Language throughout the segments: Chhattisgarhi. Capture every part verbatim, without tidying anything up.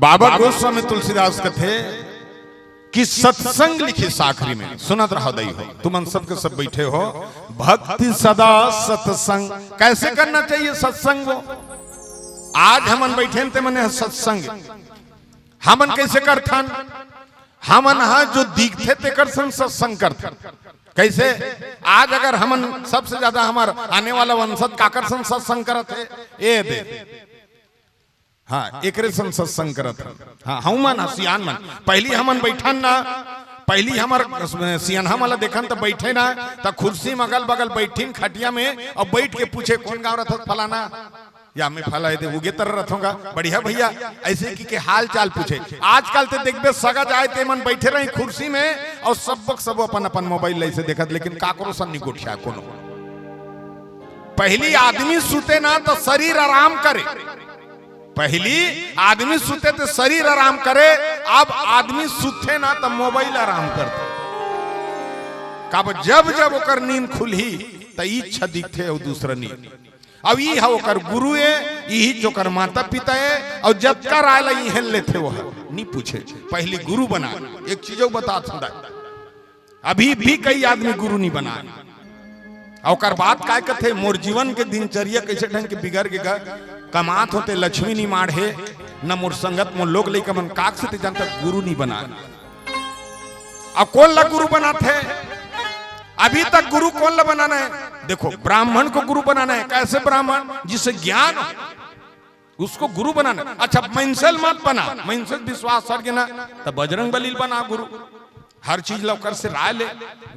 बाबा गोस्वामी तुलसीदास कथे कि सत्संग लिखिस आखिरी में। सुनत रहो दई हो, तुमन सबके सब बैठे हो। भक्ति सदा सत्संग। कैसे करना चाहिए सत्संग वो? आज हमन बैठे हन ते मने ह सत्संग। हमन कैसे करथन? हमन ह जो दिखथे तेकर संग सत्संग करथन। कैसे? आज अगर हमन सबसे ज्यादा हमर आने वाला वंशज काकर संग सत्संग करत हे, ए दे, हाँ, एकरे संग सत्संग करत हन। हाँ, हऊ मन ह सियान मन। पहिली हमन बैठन ना, पहिली हमर सियनहा मन ला देखन त बैठे ना, त खुर्सी म अगल बगल बैठिन खटिया में, अउ बैठ के पूछे, "कोन गाँव रथस फलाना?" या मैं फला एदे उगे तर रथोंगा, "बढ़िया भैया," ऐसे कि के हाल चाल पूछे। आजकल ते देखबे सगा जाए ते मन बैठे रही खुर्सी में, अउ सबक सबो अपन अपन मोबाइल ला ऐसे देखत, लेकिन काकरो संग नी गोठिया कोनो। पहिली आदमी सुते ना त शरीर आराम करे। पहिली आदमी सुते त शरीर आराम करे, अब आदमी सुते ना त मोबाइल आराम करथे। काबर जब जब ओकर नींद खुलही त इच्छा दिखथे अउ दूसरा नींद। अब ई ह ओकर गुरु ए, इही च ओकर माता पिता ए, अउ जतका राय ला इहें लेथे, ओह नी पूछे। पहिली गुरु बना। एक चीज अउ बतात हूँ दाई, अभी भी कई आदमी गुरु नी बनाए। अउ ओकर बात काय कथे, "मोर जीवन के दिनचर्या कैसे ढंग के बिगड़ गे गा, कमात हों ते लक्ष्मी नी माढ़े, न मोर संगत मोर लोग लइका मन काक से ते जानता गुरु नी बनाए।" अब कोन ला गुरु बनाथे? अभी तक गुरु कोन ला बनाना है? देखो, ब्राह्मण को गुरु बनाना है। कैसे ब्राह्मण? जिसे ज्ञान हो, उसको गुरु बनाना है। अच्छा, मइनसे ल मत बना, मइनसे ल विश्वास सर गे ना, त बजरंग बली ल बना गुरु। हर चीज ला ओकर से राय ले।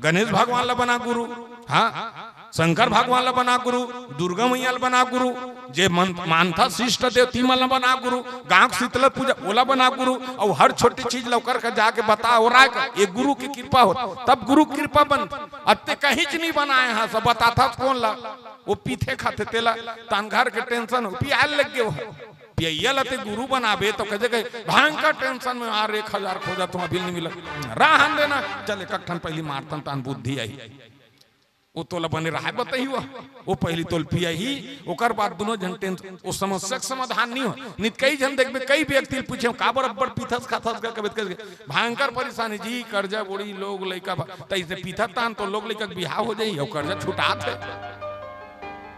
गणेश भगवान ला बना गुरु, हाँ, शंकर भगवान ला बना गुरु, दुर्गा मैया ला बना गुरु, जे मन, मानथा शिष्ट देव तिमन ला बना गुरु, गांव के शीतला पूजा ओला बना गुरु, अउ हर छोटी चीज ला ओकर का जाके बता, ओ राय का, ये गुरु की कृपा होत, तब गुरु कृपा बन। अब ते कहीं च नहीं बनाए हा, सब बताथा कोन ला, वो पीथे खाथे तेला, तान घर के टेंशन हो, पियाल लग गए हो। पियैया ला ते गुरु बनाबे तो कहे, कहे, "भयंकर टेंशन में यार, एक हजार खोजा तुम अभी नहीं मिला, राहन देना, चल एक ठन पहली मारतन तान बुद्धि आई।" वो तोला बने रहाय बताही हुआ, वो पहली तोल पियाही, ओकर बाद दोनों झन टेंशन, वो समस्या के समाधान नहीं हो। नित कई झन देखबे, कई व्यक्ति ल पूछे, "काबर अब्बड़ पीथस खाथस का?" कबे कहे, "भयंकर परेशानी जी, कर्जा बोड़ी, लोग लइका भा-," त इसे पीथत तान तो लोग लइका के बिहाव हो जाही, अउ कर्जा छुटात है।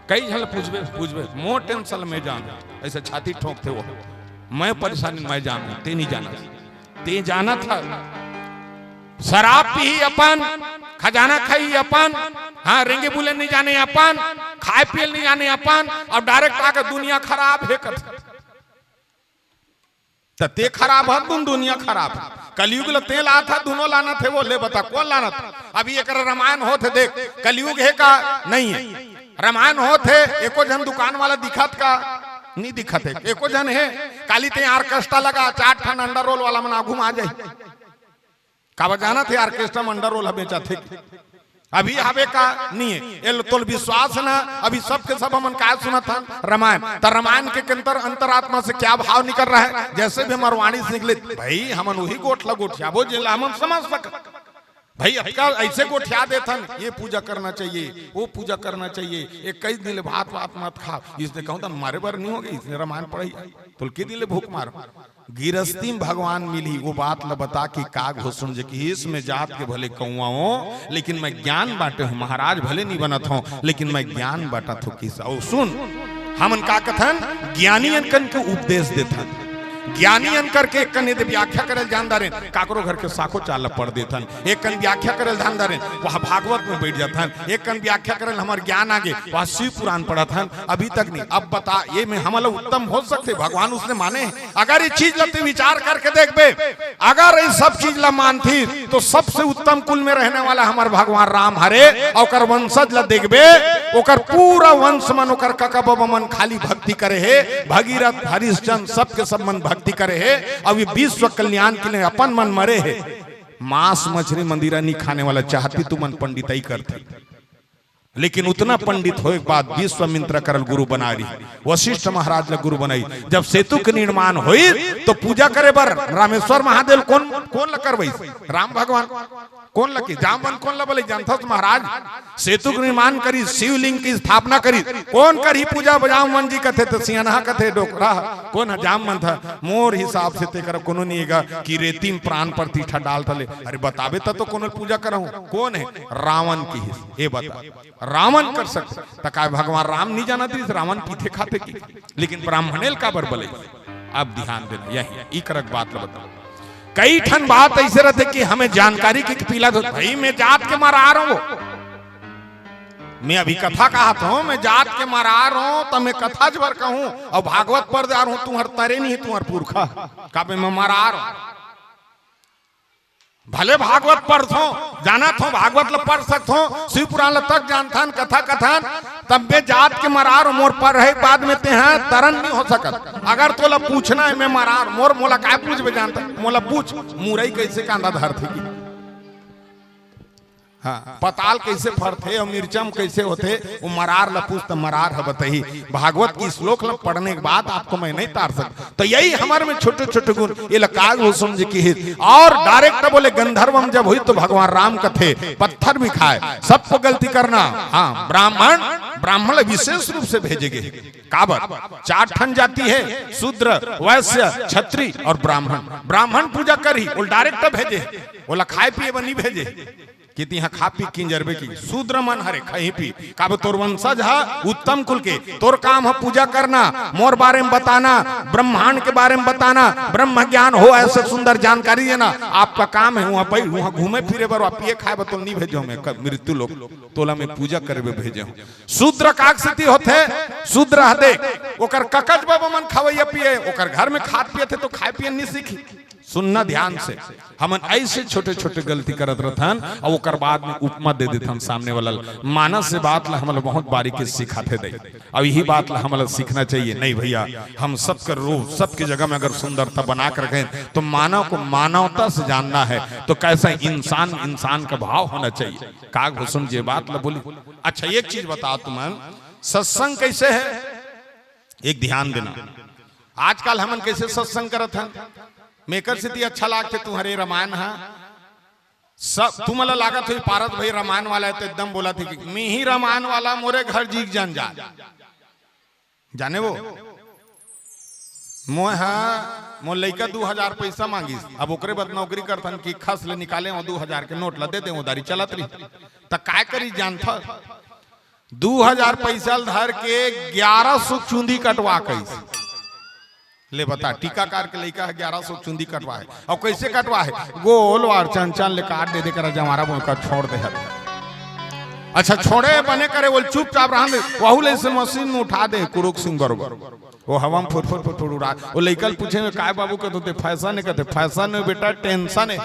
कई झन ल पूछबे, पूछबे, "मोर टेंशन मैं जानूं," ऐसे छाती ठोंकथे वो, "मैं परेशानी मैं जानूं, ते नहीं जाना।" ते जानत ह, शराब पीही अपन, खजाना खाही अपन, हाँ, रेंगे बुले नहीं जाने अपन, खाए पिए नहीं जाने अपन, अब डायरेक्ट आके दुनिया खराब हे कथे। त ते खराब ह, दुन दुनिया खराब हे। कलयुग ल ते लात ह, दुनों लानत हे, वो ले बता, कोन लानत? अभी एक रामायण होत हे, देख, कलयुग हे का नहीं हे? रामायण होत हे, एको झन दुकान वाला दिखत का? नहीं दिखत हे, एको झन हे। काली ते ऑर्केस्ट्रा लगा, चार ठन अंडा रोल वाला मन आगू म आ जाही। काबर जानत हे, ऑर्केस्ट्रा में अंडा रोल ह बेचत हे। अभी हवे का? नहीं हे। ए लो, तोल विश्वास हे ना? अभी सबके सब हमन काय सुनत हन? रामायण। त रामायण के अंदर अंतरात्मा से क्या भाव निकल रहा है? जैसे भी हमर वाणी से निकले, भाई, हमन वही गोठ ला गोठियाबो, जेला हमन समझ सकत। भाई, अतका ऐसे गोठिया देथन, ये पूजा करना चाहिए, वो पूजा करना चाहिए, ये कई दिन ले भात वात मत खा, इसने कहूँ त मारे बर नहीं होगे, इसने रामायण पढ़ाई, तोल के दिन ले भूख मार। गिरस्ती में भगवान मिली, वो बात ल बता कि का घोषण जे कि इस में जात के भले कौआ हो, लेकिन मैं ज्ञान बांटे हूँ महाराज, भले नहीं बनत हो, लेकिन मैं ज्ञान बांटत हूँ किस। और सुन, हमन का कथन, ज्ञानी अनकन के उपदेश देथन। ज्ञानी अनकर के एक कन यदि व्याख्या करे ल जान डारेन, काकरो घर के साखो चाल ल पढ़ देथन। एक कन व्याख्या करे ल जान डारेन, वहाँ भागवत में बैठ जाथन। एक कन व्याख्या करे ल हमर ज्ञान आगे, वहाँ शिव पुराण पढ़त हन। अभी तक नहीं। अब बता, ये में हमला उत्तम हो सकथे? भगवान उसने माने हे? अगर ये चीज ला ते विचार करके देखबे, अगर ये सब चीज ला मानथी, तो सबसे उत्तम कुल में रहने वाला हमर भगवान राम हरे, अउ ओकर वंशज ला देखबे, ओकर पूरा वंश मन, ओकर कका बबा मन खाली भक्ति करे हे, भगीरथ, हरिश्चंद्र, सबके सब मन भक्ति करे हे, अउ ये विश्व कल्याण के लिए अपन मन मरे हे। मांस मछली मंदिरा नहीं खाने वाला चाहती तुमन पंडिताई करती। लेकिन उतना पंडित होए के बाद विश्वामित्र करल गुरु बना रही, वशिष्ठ महाराज ला गुरु बनाई। जब सेतु के निर्माण होई तो पूजा करे बर रामेश्वर महादेव कोन, कोन ला करवाई? राम भगवान। कोन ला किहिस? जामवंत कोन ला बलइस जानथस महाराज? सेतु के निर्माण करिस, शिवलिंग के स्थापना करिस। कोन करही पूजा? जामवंत जी कथे, त सियनहा कथे डोकरा, कोन ह? जामवंत ह। मोर हिसाब से तेकर कोनो नइ हे गा कि रेती म प्राण प्रतिष्ठा डालत ले। अरे बताबे त तो कोनो पूजा करहूं। कोन हे? रावण किहिस। ए बता, रावण कर सकथे त काय भगवान राम नइ जानत रिहिस रावण पीथे खाथे कि? लेकिन ब्राह्मणे ल काबर बलइस? अब ध्यान देना, यही इकरक बात ल बताओ। कई ठन बात अइसे रहिथे कि हमें जानकारी के पीला तो भाई मैं जात के मरार हंव। मैं अभी कथा कहत हंव, मैं जात के मरार हंव, त मैं कथा बर कहूं अउ भागवत पढ़ जा रहूं, तुंहर तरे नइ हे तुंहर पुरखा, काबर मैं मरार हंव। भले भागवत पढ़थंव, जानत हंव, भागवत ल पढ़ सकथंव, शिव पुराण ल तक जानथन, कथा कथन, तब मैं जात के मरार हंव, मोर पढ़े बाद में तेहा तरन नइ हो सकत। अगर तोला पूछना हे मैं मरार हंव, मोर, मोला काय पूछबे जानत हस? मोला पूछ, मुरई कइसे कांदा धरथे कि? हां, पताल कइसे फरथे अउ मिर्चा म कइसे होथे, वो मरार ल पूछ त मरार ह बताही। भागवत के श्लोक ल पढ़ने के बाद आपको मैं नइ तार सकंव। त यही हमर में छोटे-छोटे गुन, ये ल काग भुसुम जी किहिस। अउ direct बोले गंधर्व म जब होइस त भगवान राम कथे, पत्थर भी खाए, सबको गलती करना। हां, ब्राह्मण, ब्राह्मण ल विशेष रूप से भेजे गे। काबर? चार ठन जाति हे, शूद्र, वैश्य, क्षत्रिय अउ ब्राह्मण। ब्राह्मण पूजा करही, वो ल direct भेजे, ओला खाए पिए बर नइ भेजे। कि तिहां खा पी किंजरबे कि शूद्र मन हरे खही पी, काबर तोर वंशज ह उत्तम कुल के, तोर काम ह पूजा करना, मोर बारे म बताना, ब्रह्मांड के बारे म बताना, ब्रह्म ज्ञान हो, अइसे सुंदर जानकारी देना। आपका काम हे उहां बइठ, उहां घूमे फिरे बर, पिए खाए बर तोला नइ भेजे हंव मैं, क-, मृत्यु लोक, तोला मैं पूजा करे बर भेजे हंव। शूद्र काग सेती होथे, शूद्र ह देख, ओकर कका बाबा मन खवइया पिए, ओकर घर में खात पियत हे त खाए पिए नइ सीखही। सुनना ध्यान से, हमन अइसे छोटे-छोटे गलती करत रथन, अउ ओकर बाद में उपमा दे देथन सामने वाला ल। मानस से बात ला हमन ल बहुत बारीकी से सिखाथे दई, अउ यही बात ला हमन ल सीखना चाहिए। नहीं भैया, हम सबकर रूप, सबके जगह में अगर सुंदरता बना के रखें, तो मानव को मानवता से जानना है, तो कैसा इंसान, इंसान का भाव होना चाहिए। काग भुसुम जी बात ला बोली। अच्छा, एक चीज बताओ तुमन, सत्संग कैसे है, एक ध्यान देना। आजकल हमन कैसे सत्संग करत हन, मेकर सेती अच्छा लागथे तुंहरे रमायन ह। सब तुमन ला लागत होही, पारस भाई रमायन वाला हे, त एकदम बोलत हे कि मिही रमायन वाला, मोरे घर जीग जन जा। जाने वो, मोय ह, मोर लइका दू हजार पैसा मांगिस, अब ओकरे बर नौकरी करथन कि खस ले निकाले, वो दू हजार के नोट ला दे दे, वो दारी चलत रही, त काय करी जानथस? दू हजार पैसा ल धर के ग्यारह सौ चुंदी कटवा कइस। ले बता, टीकाकार के लइका ह, ग्यारह सौ चुंदी कटवा हे। अउ कइसे कटवा हे? गोल वार चन चन ले काट दे, दे करा जवारा बोल कर छोड़ दे हत। अच्छा, छोड़े बने करे, वो चुपचाप रहन दे, वहू ले से मशीन में उठा दे, कुरुक सिंह बरोबर। वो हवा में फुर फुर फुर फुर उड़ा। वो लइका ल पूछे में, "काय बाबू?" कहते, "फैशन हे।" कहते, "फैशन हे बेटा, टेंशन हे।"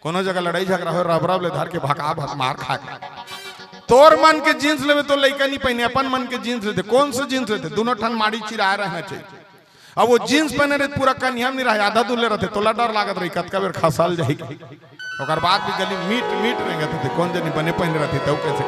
कोनो जगह लड़ाई झगड़ा हो, रब रब ले धर के भका भक मार खा के। तोर मन के जींस लेबे तो लइका नहीं पहने, अपन मन के जींस लेथे। कौन से जींस लेथे? दोनों ठन माड़ी चिराए रहना चाहिए। अब वो जींस पहने रहे, पूरा कनिहा में नहीं रहे, आधा दूर ले रहते, तोला डर लागत रही, कतका बेर खसल जाही। ओकर बाद भी गली मीट मीट रेंगत थे, कौन जनी बने पहने रहती, तब कैसे?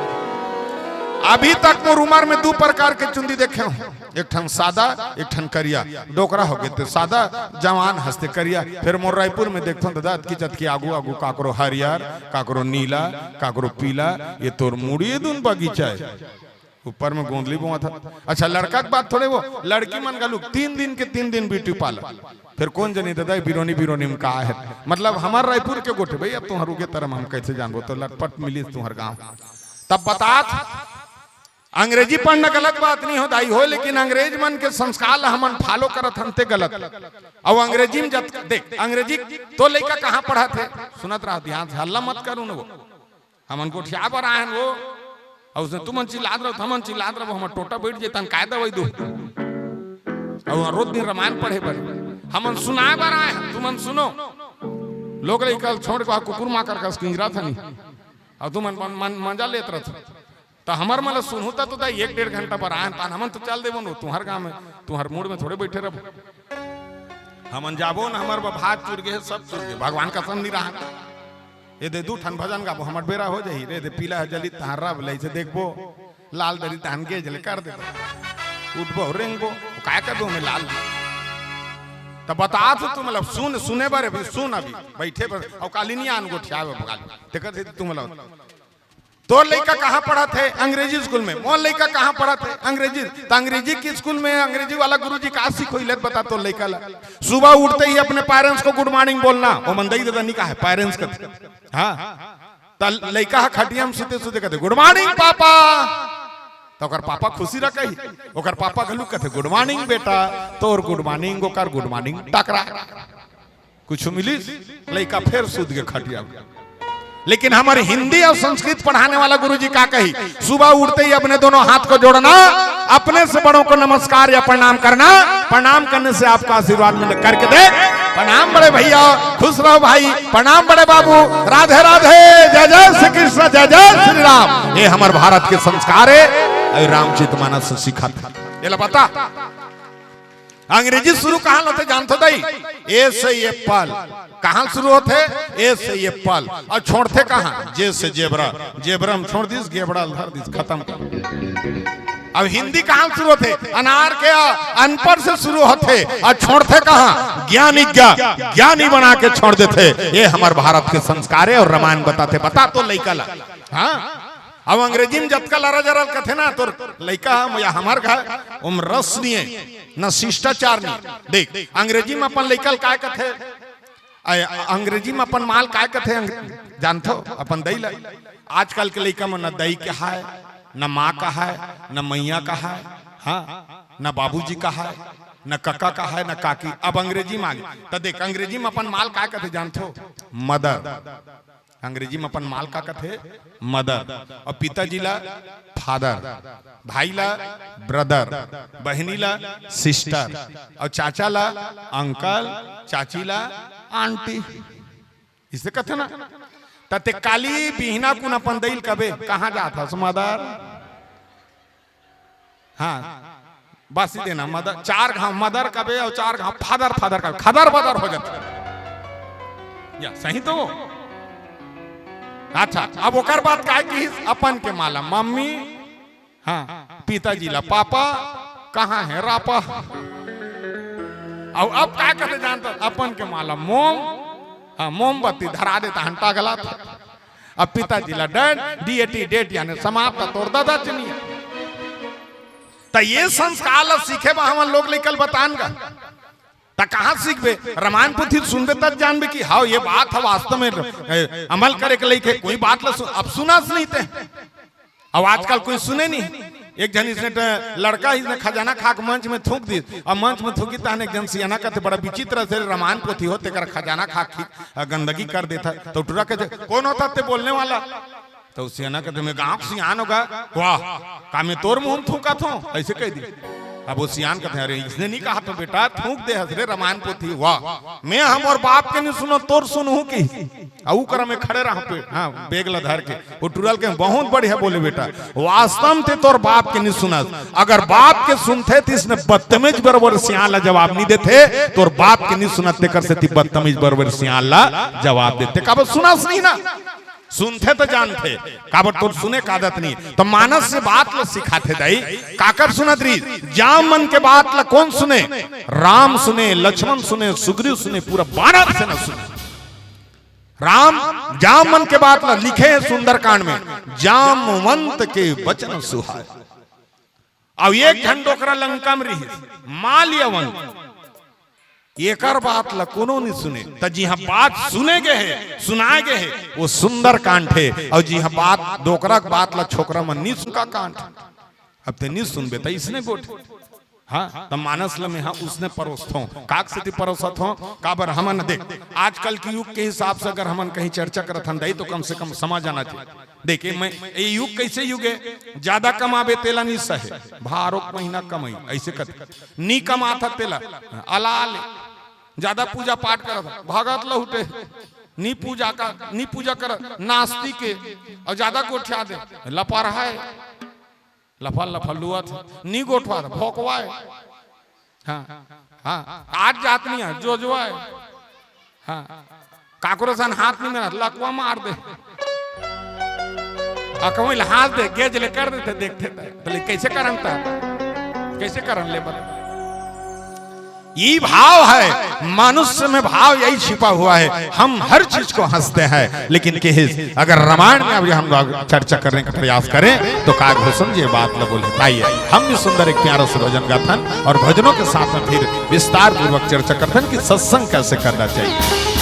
अभी तक मोर उमर में दू प्रकार के चुंदी देखे हूँ, एक ठन सादा, एक ठन करिया। डोकरा हो गए थे सादा, जवान हंसते करिया। फिर मोर रायपुर में देखथन दादा, अतकी चतकी आगू आगू, काकरो हरियर, काकरो नीला, काकरो पीला। ये तोर मुड़ी दुन बगीचा है, ऊपर में गोंदली बोआ था। अच्छा, लड़का के बात थोड़े, वो लड़की मन का लोग तीन दिन के तीन दिन ब्यूटी पार्लर। फिर कौन जनी दादा, बिरोनी बिरोनी में का है? मतलब हमार रायपुर के गोठे भाई, अब तुम्हारू के तरह हम कैसे जानबो? तो लटपट मिली तुम्हार गांव। तब बतात, अंग्रेजी पढ़ना गलत बात नहीं हो दाई हो, लेकिन अंग्रेज मन के संस्कार ला हमन फॉलो करत हन ते गलत। अब अंग्रेजी में जत देख, अंग्रेजी तो लइका कहाँ पढ़त हे? सुनत रहा ध्यान से, हल्ला मत करू न वो। हमन गोठिया बर आए हन वो, अउ उसने तुमन चिल्लात रहो, हमन चिल्लात रहो, हमर टोटा बैठ जेतन, काय दवाई दो? अउ रोज दिन रामायण पढ़े बर हमन सुनाए बर आए हन, तुमन सुनो। लोग लइका छोड़ के कुकुर माकर कस किंजरा था नहीं। अउ तुमन मन, मन, मजा लेत रहत। त हमर मन ल सुनहू त, तो दा एक डेढ़ घंटा बर आए हन, तान हमन तो चल देबो न, तुहर गांव में, तुहर मूड में थोड़े बैठे रहबो। हमन जाबो न, हमर बर भात चुर गे, सब चुर गे, भगवान कसम नहीं रहा। ये दे दू ठन भजन गाबो, हमर बेरा हो जाही। रे दे पीला ह जली तहां रब ले से देखबो, लाल दरी तहां गेज ले कर देबो। उठबो, रेंगबो, काय कर दो में लाल। त बता तो तुम लोग सुन, सुने बर अभी, सुन अभी, बैठे बर, अउ काली नहीं आन गोठियावे काली। ते कहते तुम लोग, तोर लइका कहाँ पढ़त हे? अंग्रेजी स्कूल में। मोर लइका कहाँ पढ़त हे? अंग्रेजी। त अंग्रेजी के स्कूल में अंग्रेजी वाला गुरुजी का सिखोइले बता तोर लइका ला? सुबह उठते ही अपने पेरेंट्स को गुड मॉर्निंग बोलना। ओ मन दई ददा नहीं कहा है, पेरेंट्स का। हाँ। त लइका ह खटिया में सुते सुते कहते, "गुड मॉर्निंग पापा।" त ओकर पापा खुशी रह कही, ओकर पापा घलू कहते, "गुड मॉर्निंग बेटा।" तोर गुड मॉर्निंग, ओकर गुड मॉर्निंग टकरा। कुछ मिलिस, लइका फेर सुत गे खटिया में। लेकिन हमर हिंदी अउ संस्कृत पढ़ाने वाला गुरुजी का कही, सुबह उठते ही अपने दोनों हाथ को जोड़ना, अपने से बड़ों को नमस्कार या प्रणाम करना, प्रणाम करने से आपको आशीर्वाद मिल करके दे। प्रणाम बड़े भैया, खुश रहो भाई, प्रणाम बड़े बाबू, राधे राधे, जय जय श्री कृष्ण, जय जय श्री राम। ये हमर भारत के संस्कार है, अउ रामचरित मानस से सीखा था। ये ला बता, अंग्रेजी शुरू कहाँ ले होथे जानथो दई? ए से एप्पल। कहाँ शुरू होथे? ए से एप्पल। अउ छोड़थे कहाँ? जे से जेबरा। जेबरा में छोड़ दिस, गेबड़ा ल धर दिस, खतम कर। अब हिंदी कहाँ शुरू होथे? अनार के अनपढ़ से शुरू होथे अउ छोड़थे कहाँ? ज्ञानी, ज्ञा-, ज्ञानी बना के छोड़ देथे। ये हमर भारत के संस्कार है अउ रामायण बताथे। बता तो लइका ला। हाँ? अब अंग्रेजी में जतका लरा जरा कथे ना, तोर लइका हम या हमर घर, ओम रस नहीं है, ना शिष्टाचार नहीं। देख, अंग्रेजी में अपन लइका ल काय कथे, अय, अंग्रेजी में अपन माल काय कथे, अंग्रे-, जानथो, अपन दई ला। आजकल के लइका मन न दई कहाय, न माँ कहाय, न मैया कहाय, हाँ, न बाबूजी कहाय, न कका कहाय, न काकी। अब अंग्रेजी में आ गे। त देख, अंग्रेजी में अपन माल काय कथे, जानथो? मदर। अंग्रेजी में अपन माँ ल का कथे? मदर। अउ पिताजी ला फादर, भाई ला ब्रदर, बहिनी ला सिस्टर, अउ चाचा ला अंकल, चाची ला आंटी। इसे कथे ना। त ते काली बिहना कुन अपन दई ल कबे, कहाँ जात हस मदर? हाँ, बस ही देना, मदर, चार घाव मदर कबे अउ चार घाव फादर, फादर कबे, खदर बदर हो जाथे। या, सही तो? अच्छा, अब ओकर बाद काय किहिस? अपन के माँ ला मम्मी, हाँ, पिताजी ला पापा, कहाँ हे रापा? अउ अब काय कथे जानत? अपन के माँ ला मोम, हाँ, मोमबत्ती धरा देथे, हंटा गला था। अब पिताजी ला डैड, डीएटी डेट यानी समाप्त, तोर ददा चनी। त ये संस्कार ला सीखे बर हमन लोग लइका ल बतान गा। त कहाँ सीखबे? रामायण पोथी सुनबे तब जानबे कि हाँ, ये बात ह वास्तव में, ए, अमल करे के लइक हे। कोई बात ला सु-, अब सुनस नहीं ते। अब आजकल कोई सुने नहीं। एक झन इसने ट-, लड़का इसने खजाना खा के मंच में थूक दिस, अउ मंच में थूकी तहन एक झन सियाना कथे, "बड़ा विचित्र से रामायण पोथी हो, तेकर खजाना खा के, अ, गंदगी कर देथा।" त टुरा कथे, "कौन होथा ते बोलने वाला?" त सियाना कथे, "मैं गांव के सियान हों गा।" "वाह, का मैं तोर मुंह में थूकत हों?" अइसे कहि दिस। अब ओ सियान कथे, "अरे, इसने नहीं कहा तो बेटा, थूक दे हस रे रामायण पोथी।" "वाह, मैं हमर बाप के नहीं सुनों, तोर सुनहूं कि?" अउ ओकरा में खड़े रह पे, हाँ, बेग ला धर के। ओ टुरा ल कहे, "बहुत बढ़िया बोले बेटा, वास्तव में ते तोर बाप के नहीं सुनस। अगर बाप के सुनथे त इसने बदतमीज बरोबर सियान ला जवाब नहीं देथे, तोर बाप के नहीं सुनस, तेकर सेती बदतमीज बरोबर सियान ला जवाब देथे।" काबर सुनस नहीं ना, सुनथे त जानथे, काबर तोर सुने के आदत नहीं। त मानस से बात ला सिखाथे दई, काकर सुनत रही? जाम मन के बात ला कौन सुने? राम सुने, लक्ष्मण सुने, सुग्रीव सुने, पूरा बानर सेना सुने। राम, जाम मन के बात ला लिखे हे सुंदरकांड में, "जामवंत के बचन सुहाए।" अब एक झन डोकरा लंका में रहिस, माल्यवंत, एकर बात ला कोनो नहीं सुने। त जिहां बात सुने गे हे, सुनाए गे हे, वो सुंदरकांड हे, अउ जिहां बात, डोकरा के बात ला छोकरा मन नहीं सुनका कांड। अब ते नहीं सुनबे त इसने गोठ। हाँ, त मानस ल मेंहा उसने परोसथों। काक सेती परोसथों, काबर हमन देख, आजकल के युग के हिसाब से अगर हमन कहीं चर्चा करत हन दई, तो कम से कम समझ आना चाहिए। देखे, मैं, ये युग कैसे युग है? ज्यादा कमाबे तेला नी सहे, बारो महीना कमाई, ऐसे कथे। नी कमाथा तेला अला ले, ज्यादा पूजा पाठ करत, भगत लहुटे, नी पूजा का, नी पूजा कर, नास्तिक के, और ज्यादा गोठिया दे, लपरहा है। लफा लफा लुआ था, नी गोठवा था, भोकवा है। हाँ, हाँ, आज जात नहीं है, जोजवा है। हाँ, काकरो सन हाथ नहीं मिला, लकवा मार दे। अकवई ला हाथ दे, गेज ले कर देथे, देखथे त। बोले, "कैसे करन ता? कैसे करन ले बता?" ये भाव है, मनुष्य में भाव यही छिपा हुआ है। हम हर चीज को हंसते हैं, लेकिन किहिस, अगर रामायण में अभी हम लोग चर्चा करने का प्रयास करें तो काग हो समझे बात ल बोले। आइए, हम भी सुंदर एक प्यारा सा भजन गाथन और भजनों के साथ में फिर विस्तार पूर्वक चर्चा करथन कि सत्संग कैसे करना चाहिए।